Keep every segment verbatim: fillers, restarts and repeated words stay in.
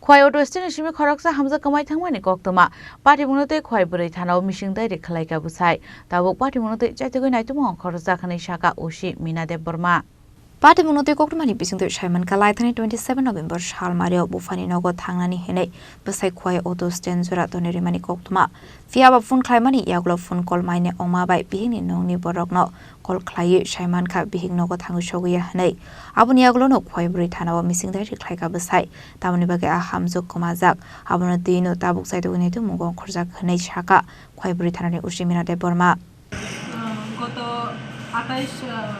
Khwai auto stand ni simi khoroksa hamjak kwmai thangmani koktwma. Patimungno tei Khwai bwrwi thanao missing diary khwlaikha bwsai. Tabuk patimungno tei chaitugwi naitukmung khoroksa hwnwi sakha O C Mina Debbarma. Patimungno tei koktwmani bisingtwi saimankha, laithani twenty seven November salmario buphani nogo thangnani hwnwi bwsai Khwai auto stand jora tonwi rimani koktwma. Phiyaba phone khlaimani yagulo phone call maine ongma bai bihikni nokni borokno call khlaiwi saimankha bihik nogo thangwi sogwi ya hwnwi. Aboni yagulono Khwai bwrwi thanao missing diary khlaikha bwsai. Tamoni bagwi a hamjwk kwmajak. Abono twino tabuk chaitugwi naitukmungo ongkhorjak hwnwi sakha Khwai bwrwi thanani O C Mina Debbarma. আহ, গত আঠাইশ, আহ,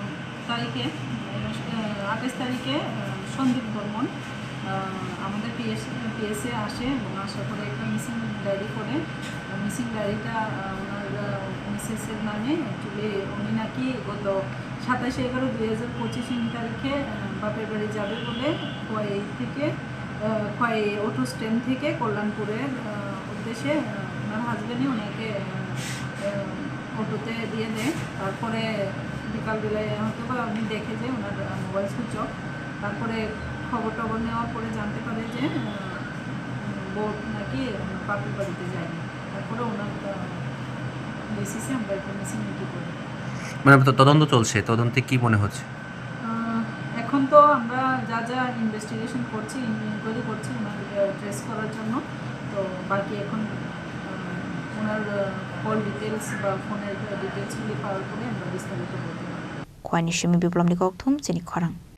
তারিখে, আহ, আঠাইশ তারিখে, আহ, সন্দীপ বর্মন, আহ, আমাদের পিএস, পিএসএ আসে এবং আসার পরে একটা মিসিং ডায়েরি করে। মিসিং ডায়েরিটা, আহ, ওনার, আহ, মিসেসের নামে। অ্যাকচুয়ালি উনি নাকি গত সাতাশে এগারো দুই হাজার পঁচিশ ইং তারিখে, আহ, বাপের বাড়ি যাবে বলে খোয়াই থেকে, আহ, খোয়াই অটো স্ট্যান্ড থেকে কল্যাণপুরের, আহ, উদ্দেশ্যে, আহ, ওনার হাজব্যান্ডই ওনাকে, আহ, আহ, অটোতে দিয়ে দেয়। তারপরে বিকালবেলায় হয়তো বা উনি দেখে যে ওনার, আহ, মোবাইল সুইচ অফ। তারপরে খবর টবর নেওয়ার পরে জানতে পারে যে, আহ, বউ নাকি ওনার বাপের বাড়িতে যায়নি। তারপরে ওনার, আহ, বেসিসে আমরা একটা মিসিং নোটিশ করি। মানে, তো তদন্ত চলছে, তদন্তে কি মনে হচ্ছে? আহ, এখন তো আমরা যা যা ইনভেস্টিগেশন করছি, ইনকোয়ারি করছি ওনার, আহ, ট্রেস করার জন্য। তো বাকি এখন, আহ, ওনার, আহ, কল ডিটেলস বা ফোনের ডিটেলসগুলি পাওয়ার পরে আমরা বিস্তারিত বলতে পারবো। Khwaini simi Biplomni kokthum chini khorang.